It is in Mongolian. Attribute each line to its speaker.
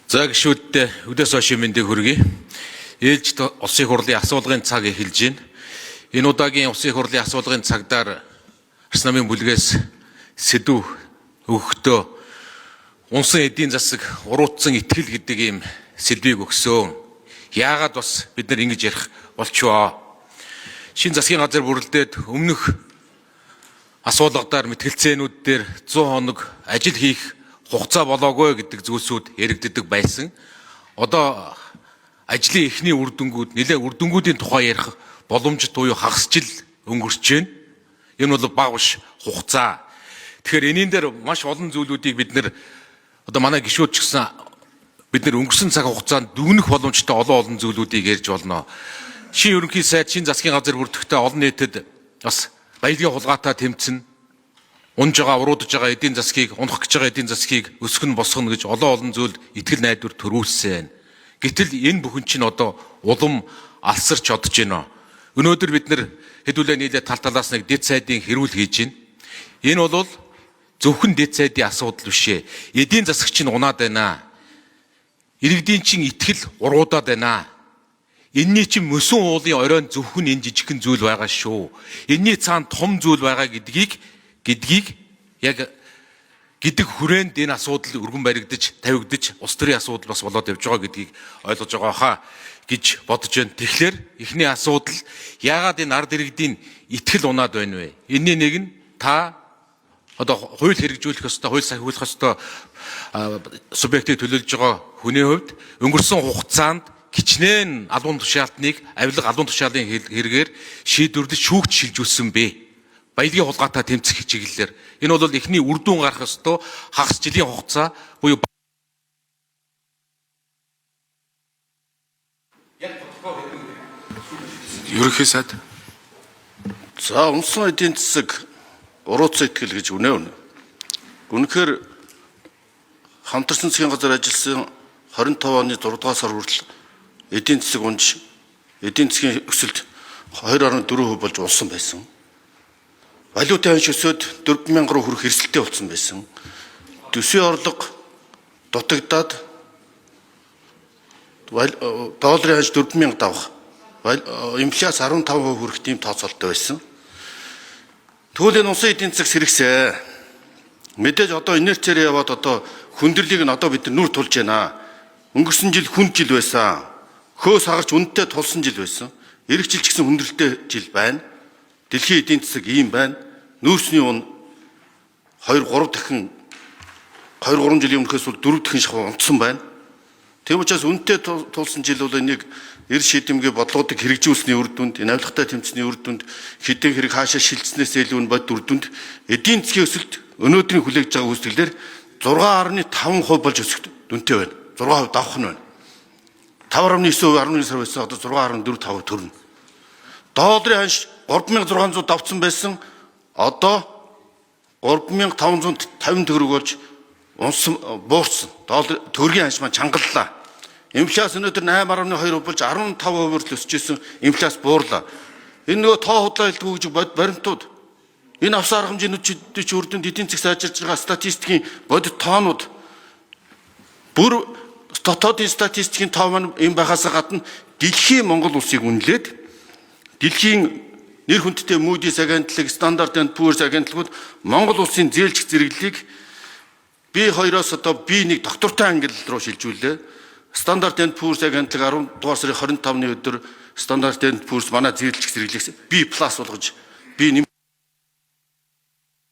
Speaker 1: За гишүүддээ өдөөс хойш мэндийг хүргэе. Ээлжит улсын хурлын асуулгын цаг эхэлж байна. Энэ удаагийн улсын хурлын асуулгын цагдаар Арс намын бүлгээс сэдв өгөхдөө унсан эдийн засаг уруутсан итгэл гэдэг ийм сэдвийг өгсөн. Яагаад бас бид нар ингэж ярих болчихвоо? Шинэ засгийн газар бүрэлдээд өмнөх асуулгадаар мэтгэлцээнүүд дээр 100 хоног ажил хийх хугацаа болоогүй гэдэг зүйлсүүд яригддаг байсан. Одоо ажлын эхний үр дүнгууд нэлээ үр дүнгуудын тухай ярих боломжит буюу хагас жил өнгөрч байна. Энэ бол бага биш хугацаа. Тэгэхээр энийн дээр маш олон зүйлүүдийг бид нэр одоо манай гишүүд ч гэсэн бид нэр өнгөрсөн цаг хугацаанд дүгнэх боломжтой олон олон зүйлүүдийг ярьж болно. Шинэ ерөнхий сайд, шинэ засгийн газар бүрдэхдээ олон нийтэд бас баялагын хулгайтай тэмцэнэ. Унж байгаа, уруудж байгаа эдийн засгийг, унах гэж байгаа эдийн засгийг өсгөн босгоно гэж олон олон зүйл итгэл найдвар төрүүлсэн. Гэтэл энэ бүхэн чинь одоо улам алсарч одож байна. Өнөөдөр бид нэр хэдүүлээ нийлээ тал талаас нэг дэд сайдын хэрүүл хийж байна. Энэ бол зөвхөн дэд сайдын асуудал биш ээ. Эдийн засаг чинь унаад байна. Иргэдийн чинь итгэл уруудаад байна. Энийний чинь мөсөн уулын оройн зөвхөн энэ жижигхэн зүйл байгаа шүү. Энийний цаана том зүйл байгаа гэдгийг яг гэдэг хүрээнд энэ асуудал өргөн баригдаж, тавигдаж, улс төрийн асуудал бас болоод явж байгаа гэдгийг ойлгож байгаа хаа гэж бодож байна. Тэгэхээр эхний асуудал яагаад энэ ард иргэдийн итгэл унаад байна вэ? Энийний нэг нь та одоо хууль хэрэгжүүлэх ёстой, хууль сахиулах ёстой субъектыг төлөөлж байгаа хүний хувьд өнгөрсөн хугацаанд хичнээн албан тушаалтныг авилга албан тушаалын хэрэгээр шийдвэрлэж шүүгч шилжүүлсэн бэ? Баялагын хулгайтай тэмцэх чиглэлээр энэ бол эхний үр дүн гарах ёстой хагас жилийн хугацаа буюу
Speaker 2: Ерөнхий сайд.
Speaker 3: За унсан эдийн засаг урууцсан итгэл гэж үнэ үнэ. Үнэхээр хамтарсан засгийн газар ажилласан 25 оны 6 дугаар сар хүртэл эдийн засаг унж эдийн засгийн өсөлт 2.4% болж унсан байсан. Валютын ханш өсөөд 4000 руу хүрэх эрсдэлтэй болсон байсан. Төсвийн орлого дутагдаад долларын ханш 4000 давах инфляц 15% хүрэх тийм тооцоололтой байсан. Тэгвэл энэ улсын эдийн засаг сэргсээ. Мэдээж одоо инерцээр яваад одоо хүндрэлийг нь одоо бид нар нүр тулж байна. Өнгөрсөн жил хүнд жил байсан. Хөөс хагарч үнэтэй тулсан жил байсан. Ирэх жил ч гэсэн хүндрэлтэй жил байна. Дэлхийн эдийн засаг ийм байна. Нүүрсний үн 2 3 дахин 2 3 жилийн өмнөхөөс бол 4 дахин шахуу унтсан байна. Тийм учраас үнэтэй тулсан жил бол энийг эр шийдэмгий бодлогоодыг хэрэгжүүлсэний үр дүнд, энэ авилгатай тэмцсэний үр дүнд хэдэн хэрэг хаашаа шилжснээс илүү нь бод үр дүнд эдийн засгийн өсөлт өнөөдрийн хүлээгдэж байгаа үүсгэлээр 6.5% болж өсөх дүнтэй байна. 6% давах нь байна. 5.9% 11 сар байсан одоо 6.45 төрнө. Долларын ханш 3600 давцсан байсан одоо 3550 төгрөг болж унсан буурсан. Доллар төгрөгийн ханш маань чангаллаа. Инфляц өнөөдөр 8.2% болж 15% хүртэл өсөж исэн инфляц буурлаа. Энэ нөгөө тоо худлаа хэлдэггүй гэж баримтууд. Энэ авсан арга хэмжээнүүд чи үр дүнд эдийн засаг сайжирж байгаа статистикийн бодит тоонууд бүр дотоодын статистикийн тоо маань юм байхаас гадна дэлхийн Монгол улсыг үнэлээд дэлхийн нэр хүндтэй Moody's агентлаг, Standard and Poor's агентлагууд Монгол улсын зээлжих зэрэглэлийг B2-оос одоо B1 доктортой ангилал руу шилжүүллээ. Standard and Poor's агентлаг 10 дугаар сарын 25-ны өдөр Standard and Poor's манай зээлжих зэрэглэлийг B+ болгож B